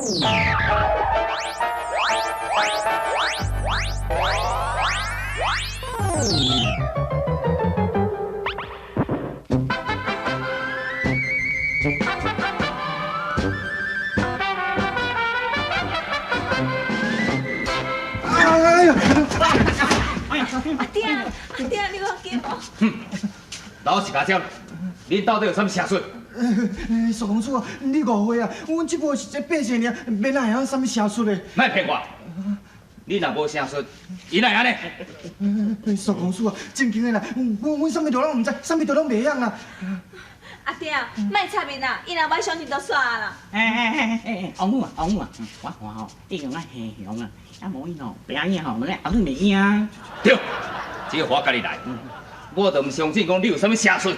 哎呀！阿爹，阿爹，你我叫我。哼，老实交代，恁到底有啥物邪术？苏公子啊，你误会啊，阮只不过是这变性尔，免哪会晓啥物邪术的。莫骗我！你若无邪术，伊哪会按呢？苏公子啊，正经的啦，阮啥物都拢毋知，啥物都拢袂晓啦。阿爹，莫插伊啦，伊若无相信就煞啦。哎哎哎哎哎，王母啊，王母啊，我看吼，已经爱黑熊啊，啊无伊吼，白影吼，咧后尾袂赢。对，这个我家己来，我就毋相信讲你有啥物邪术。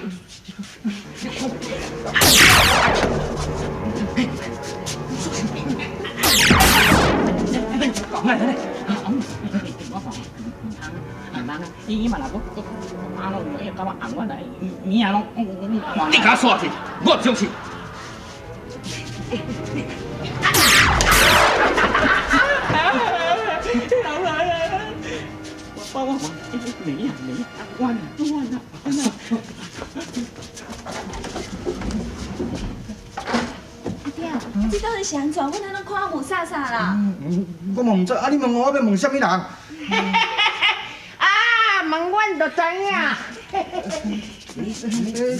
来来来，我看，唔通啊，伊嘛若阁阿拢会感觉红我来，物仔拢你共我煞去，我毋相信。我我没啊没啊，我我我。阿爹，这到底是按怎？阮安怎看雾煞煞啦？我嘛毋知，啊你问我，我欲问啥物人？啊，问阮就知影。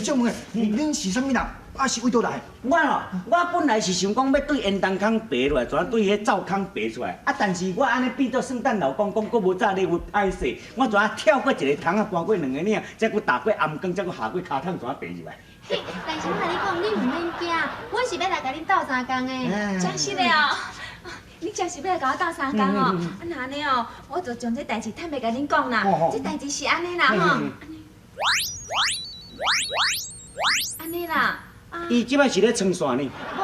借问，恁是啥物人？啊是为佗来？我哦，我本来是想讲欲对烟筒空爬落来，怎对彼灶空爬出来？啊，但是我按呢变做圣诞老公公，阁无炸礼物歹势，我怎跳过一个窗仔，搬过两个岭，再阁踏过頷颈，再阁下过跤桶，怎爬入来？嘿，但是我共你讲，你毋免惊，阮是欲来共恁斗相共的。真实的哦，你真是欲来共我斗相共哦？啊，那按呢哦，我就将这代志坦白共恁讲啦。这代志是按呢啦吼，按呢啦。伊这摆是咧撑线呢。无，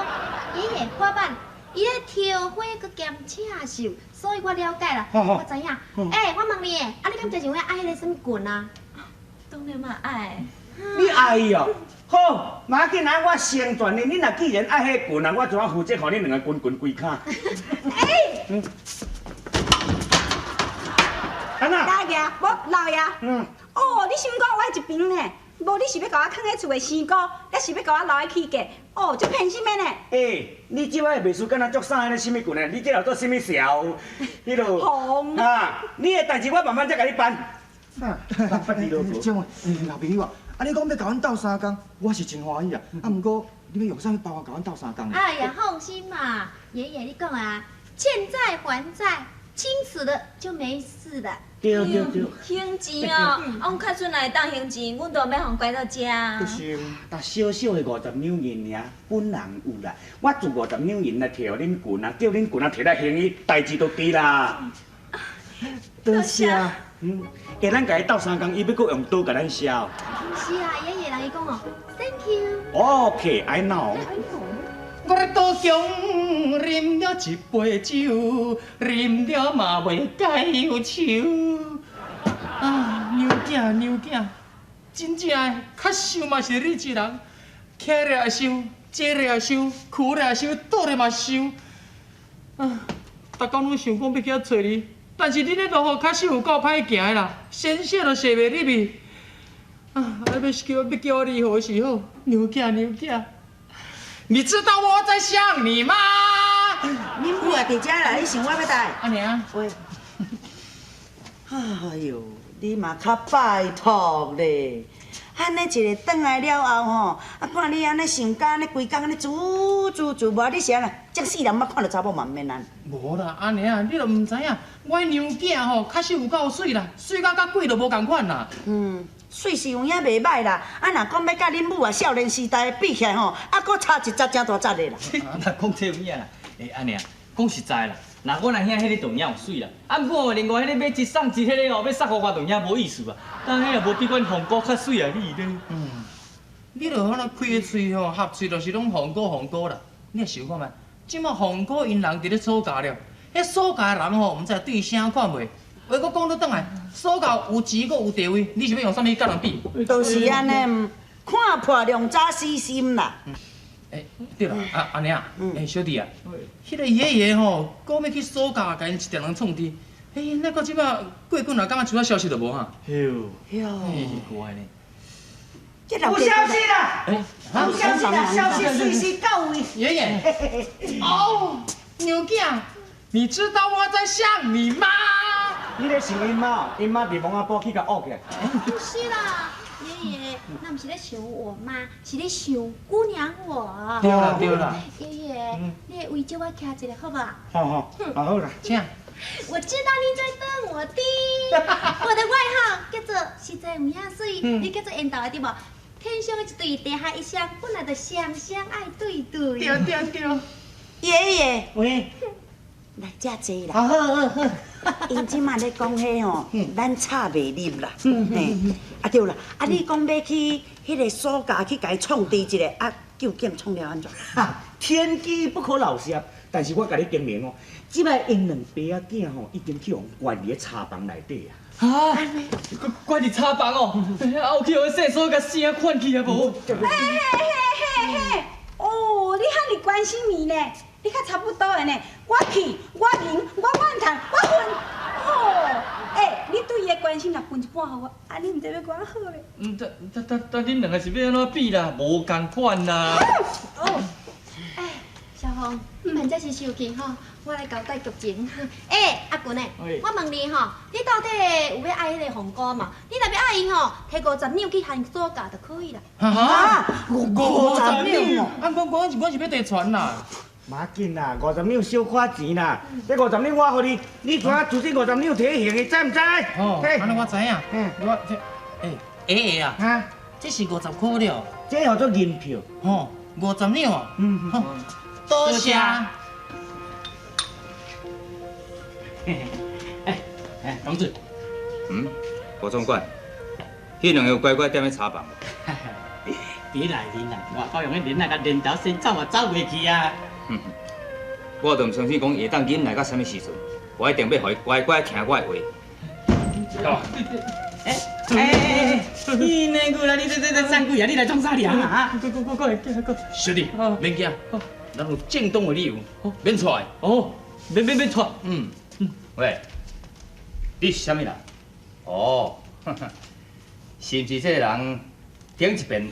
爷爷，我捌，伊咧挑花阁兼刺绣，所以我了解啦。我知影。欸，我问你，啊，你敢真是有影爱彼个啥物棍啊？当然嘛爱。你爱伊哦？好，无要紧啊，我成全你。你若既然爱彼个棍啊，我怎负责予恁两个滚滚规跤？欸。安怎？老爷，无老爷。哦，你想讲我佇一边呢？无你是欲共我囥佇厝的生菇，抑是欲共我留佇起价？哦，足偏心的呢。欸，你这摆袂输敢若足啥彼个啥物群的？你这叫做啥物潲？彼落。红。啊，你的代志我慢慢再共你办。这位老朋友啊，啊你讲欲共阮斗相共，我是真欢喜啊。啊，毋过你欲用啥物办法共阮斗相共呢？哎呀，放心嘛，爷爷你讲啊，欠债还债，清楚了就没事了。对对对。还钱哦，啊，阮较准来当还钱，阮就欲予拐到遮。就是。但小小的50两银尔，本人有啦。我自50两银来提予恁群啊，叫恁群啊提来还伊，代志就治啦。多谢。欸，咱共伊斗相共，伊欲阁用刀共咱削。毋是啦，爷爷人伊讲哦，Thank you。 OK，I know。我咧倒强啉了一杯酒，啉了嘛袂解忧愁。啊，娘囝娘囝，真正的较想嘛是你一人，徛咧也想，坐咧也想，跍咧也想，倒咧嘛想。啊，逐工攏想讲欲去遐揣你，但是恁咧路吼确实有够歹行的啦，险些就踅袂入去。啊，欲叫我离合是好，娘囝娘囝。你知道我在想你嗎？恁母也佇遮啦，你想我欲代？阿娘。喂。哎喲，你嘛較拜託咧，按呢一个轉來了後吼，啊看你按呢想甲按呢規工按呢煮煮煮，無你是按怎？這世人毋捌看著查某嘛毋免按。無啦，阿娘，你都毋知影，我娘囝吼確實有夠媠啦，媠甲佮鬼都無仝款啦。媠是有影袂䆀啦，啊若講欲佮恁母啊少年時代比起來吼，啊閣差一截誠大截的啦。若講這有影啦，欸阿娘，講實在啦，若阮阿兄彼个就有影有媠啦，啊毋過另外彼个買一送一彼个哦，欲送予我就有影無意思啊，但彼也無比阮鳳姑較媠啊，你咧？你著可能開个喙吼，合喙就是攏鳳姑鳳姑啦。你也想看覓？這馬鳳姑𪜶人佇咧鎖家了，彼鎖家的人吼，毋知對啥款袂？話閣講倒轉來，鎖家有錢閣有地位，你是欲用啥物佮人比？就是按呢，看破量早死心啦。欸，對啦，啊按呢啊，欸小弟啊，彼个爺爺吼，講欲去暑假共𪜶一條人創治，欸，那到這擺過幾若工，一寡消息都無哈？喲，喲，奇怪呢。這老有消息啦！欸，有消息啦！消息隨時到位。爺爺，哦，娘囝，你知道我在想你嗎？你咧想𪜶媽？𪜶媽佇墓仔埔去共僫起來。不是啦，爺爺，那毋是咧想我媽，是咧想姑娘我。對啦對啦。爺爺，你的遺囑我徛一下好無？好好，好啦。請。我知道你在等我的，我的外號叫做實在有影媠，你叫做緣投的對無？天上的一對，地下一雙，本來就相相愛對對。對對對。爺爺，喂，來這坐啦。好好好好。𪜶這馬咧講彼吼，咱插袂入啦。嘿，啊對啦，啊你講欲去彼个暑假去共伊創治一下，啊究竟創了按怎？哈，天機不可漏泄，但是我共你證明哦，這擺𪜶兩爸仔囝吼，已經去予關佇咧查房內底啊。啊！關佇查房哦，啊有去予細嫂共死啊款去啊無？嘿嘿嘿嘿嘿！哦，你遐爾關心伊呢？你較差不多的呢。我去，我贏，我怨嘆，我恨。哦，欸，你對伊的關心若分一半予我，啊，你毋知欲偌好咧。嗯，但但但但恁兩个是欲按怎比啦？無仝款啦。哦，哎，小紅，反正是生氣吼，我來交代劇情。欸，阿群欸，我問你吼，你到底有欲愛彼個鳳姑無？你若欲愛伊吼，提50兩去還暑假就可以啦。哈？50兩？啊，我是欲提船啦。無要緊啦，50兩小可錢啦。這50兩我予你，你怎啊自這50兩提還的，知毋知？哦，按呢我知影。我這，欸，欸啊，這是50塊了。這號做銀票。吼，50兩哦。嗯。好，多謝。哎哎，同志。嗯，吳總管，彼兩个乖乖踮咧查房。佇內面啦，外口用彼鏈仔共連頭先走嘛走袂去啊。我就毋相信講會當忍耐到啥物時陣，我一定欲予伊乖乖聽我的話。哎哎哎！你那個啦，你這送鬼啊！你來創啥哩啊？過過過過過！小弟，免驚，咱有正當的理由，免揣。哦，免免免揣。嗯嗯。喂，你是啥物人？哦，是毋是這个人頂一遍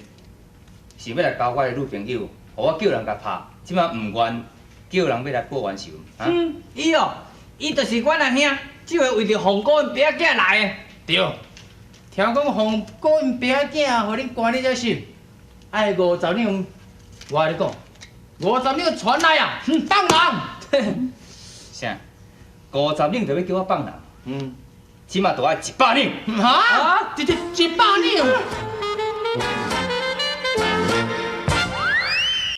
想欲來交我的女朋友，予我叫人共拍，這擺毋願叫人欲來報冤仇？啊？嗯，伊哦，伊就是阮阿兄，這回為著鳳姑𪜶爸仔囝來的。對，聽講鳳姑𪜶爸仔囝予恁關佇遮審，愛50兩，我共你講，50兩傳來啊，放人。啥？50兩就欲叫我放人？嗯，這馬就愛100兩。哈？一百兩？